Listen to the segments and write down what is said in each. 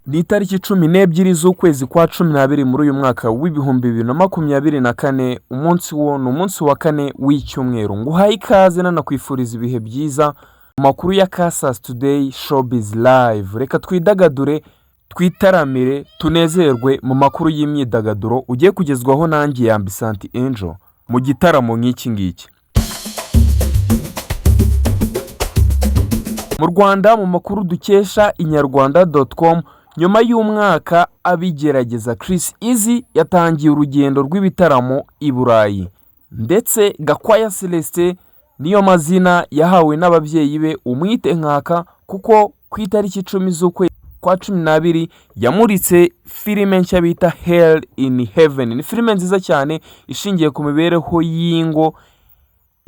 Ni itariki 12 z'ukwezi kwa 12 muri uyu mwaka wa 2024, umunsi wo ni umunsi wa kane w'icyumweru. Nguhaye ikaze nanakwifuriza ibihe byiza mu makuru ya Kasas Today Showbiz Live. Reka twidagadure, twitaramire, tunezerwe mu makuru y'imyidagaduro ugiye kugezwaho nanjye Yambisanti Angel mu gitaramo nk'iki ngiki. Mu Rwanda, mu makuru dukesha inyarwanda.com, nyuma y'umwaka abigerageza, Chriss Eazy yatangiye urugendo rw'ibitaramo i Burayi, ndetse Gakwaya Celestin niyo mazina yahawe n'ababyeyi be, umwite Nkaka, kuko ku itariki 10 z'ukwezi kwa 12 yamuritse filime nshya bita Hell in Heaven. Ni filime nziza cyane ishingiye ku mibereho y'ingo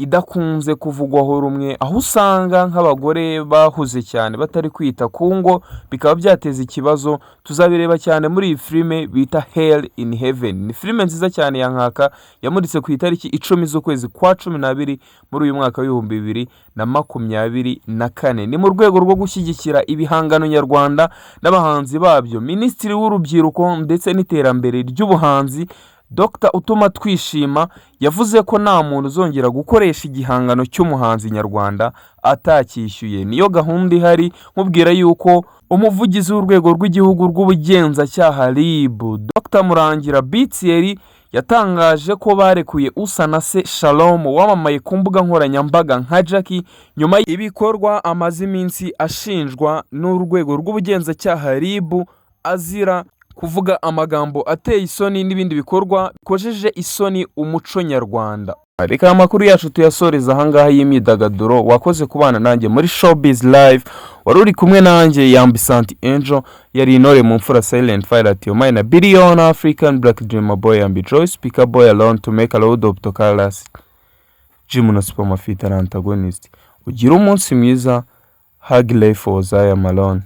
idakunze kuvugwaho rumwe, aho usanga nk'abagore bahuze cyane batari kwita ku ngo, bikaba byateza ikibazo. Tuzabireba cyane muri iyi filime bita Hell in Heaven. Ni filime nziza cyane ya Nkaka yamuritse ku itariki 10 z'ukwezi kwa 12 muri uyu mwaka wa 2024. Ni mu rwego rwo gushyigikira ibihangano nyarwanda n'abahanzi babyo. Minisitiri w'Urubyiruko ndetse n'Iterambere ry'Ubuhanzi, Dr Utumatwishima, yavuze ko nta muntu uzongera gukoresha igihangano cy'umuhanzi nyarwanda atacyishyuye. Niyo gahunda ihari. Nkubwira yuko umuvugizi w'Urwego rw'Igihugu rw'Ubugenzacyaha, RIB, Dr Murangira Bitieri, yatangaje ko barekuye Usanase Shalom wamamaye ku mbuga nkoranyambaga nka Jackie, nyuma y'ibikorwa amaze iminsi ashinjwa n'Urwego rw'Ubugenzacyaha, RIB, azira kuvuga amagambo ateye isoni n'ibindi bikorwa bikojeje isoni umuco nyarwanda. Reka amakuru yacu tuyasoreza ahangaha y'imyidagaduro. Wakoze kubana nanjye muri Showbiz Live, wari uri kumwe nanjye Yambisanti Angel, yari intore mu mfura, Silent Pilot, Yomayi na Billion African Black Dreamer Boy, Yambi Joy Speaker Boy alone to make a load of Tokalas Jim na Supermafita antagonist. Ugire umunsi mwiza. Hug life for Zaya Malone.